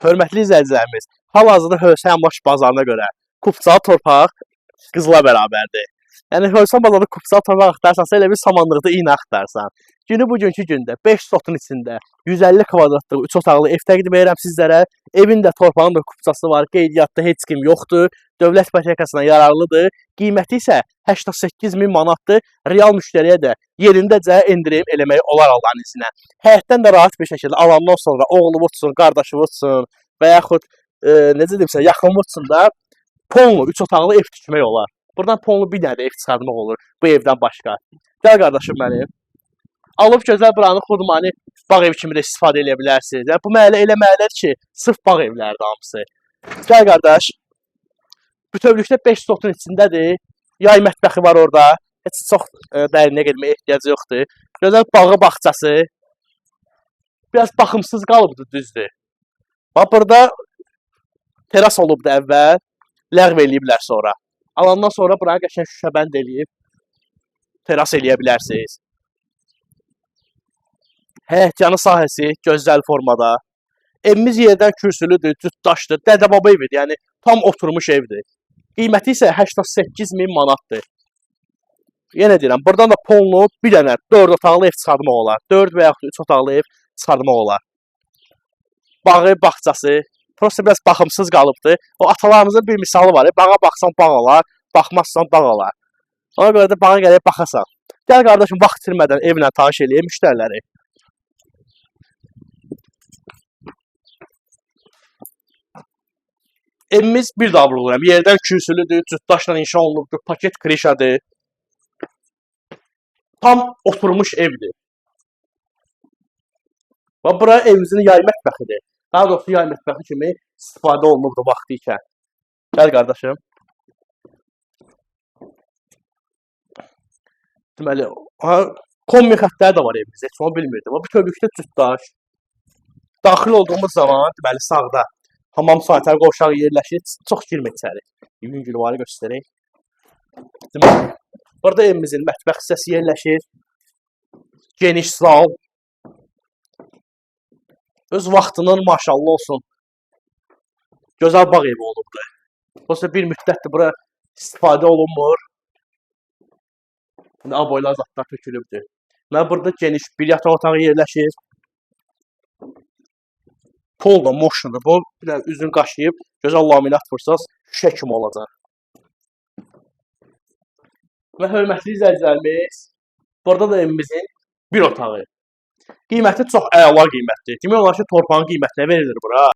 Hörmətli izləyicilərimiz, hal-hazırda Hövsə Əmlak bazarına görə kupçalı torpaq qızıla bərabərdir. Yəni Hövsə bazarında kupçalı torpaq axtarsansa, elə bir samanlıqda iynə axtarsan. Günü bugünkü gündə 5 sotun içində 150 kvadratlıq 3 otaqlı ev təqdim edirəm sizlərə. Evin də torpağın da kupçası var, qeydiyyatda heç kim yoxdur. Dövlət ipotekasına yararlıdır. Qiyməti isə 88 min manatdır. Real müştəriyə də yerindəcə endirim eləmək olar Allahın izni ilə. Həyətdən də rahat bir şəkildə alandan sonra oğlu vursun, qardaşı vursun və yaxud necə deyim sizə, yaxın vursun da ponlu 3 otaqlı ev tikmək olar. Buradan ponlu bir dənə də ev çıxartmaq olur bu evdən başqa. Gəl qardaşım mənim. Alıb gözəl buranı xudmani bağ evi kimi də istifadə edə bilərsiniz. Yəni bu məhəllə elə məhəllədir ki, sırf bağ evlərdir hamısı. Gəl qardaş. Bütövlükdə 5 sotun içindədir. Yay mətbəxi var orada. Heç çox dərinə getməyə ehtiyac yoxdur. Gözəl bağı, bağçası. Biraz baxımsız qalıbdı, düzdür. Bax burada teras olubdu əvvəl, ləğv eləyiblər sonra. Alandan sonra buranı qəşəng şüşəbənd eləyib teras eləyə bilərsiniz. Həyətyanı sahəsi gözəl formada. Evimiz yerdən kürsülüdür, cüt daşdır, dədə-baba evidir, yəni tam oturmuş evdir. Qiyməti isə 88 min manatdır. Yenə deyirəm, buradan da ponlu bir dənə 4 otaqlı ev çıxartmaq olar. 4 və yaxud 3 otaqlı ev çıxartmaq olar. Bağı, bağçası, prosta biraz baxımsız qalıbdı. O atalarımızın bir misalı var. Bağa baxsan bağ olar, baxmazsan dağ olar. Ona görə də bağa gərək baxasan. Gəl qardaşım, vaxt itirmədən evlə tanış eləyək müştəriləri. Evimiz bir daha vurğulayıram. Yerdən kürsülüdür, cütdaşla inşa olunubdur, paket krişadır. Tam oturmuş evdir. Və bura evimizin yay mətbəxidir. Daha doğrusu yay mətbəxi kimi istifadə olunubdur vaxtı ikən. Gəl qardaşım. Deməli, ha, kombi xəttləri də var evimizdə. Heç onu bilmirdim. O bütövlükdə cütdaş. Daxil olduğumuz zaman, deməli sağda hamam sanitar qovşağı yerləşir. Çox girmə içəri. Yüngülvari göstərək. Deməli, burada evimizin mətbəx hissəsi yerləşir. Geniş zal. Öz vaxtının maşallah olsun. Gözəl bağ evi olubdur. Prosta bir müddətdir bura istifadə olunmur. İndi aboylar zətlər tökülübdür. Deməli, burada geniş bir yataq otağı yerləşir. Pol da moşnudur. Bu bir dənə üzünü qaşıyıb gözəl laminat vursaz şüşə kimi olacaq. Və hörmətli izləyicilərimiz, burada da evimizin bir otağı. Qiyməti çox əla qiymətdir. Demək olar ki, torpağın qiymətinə verilir bura.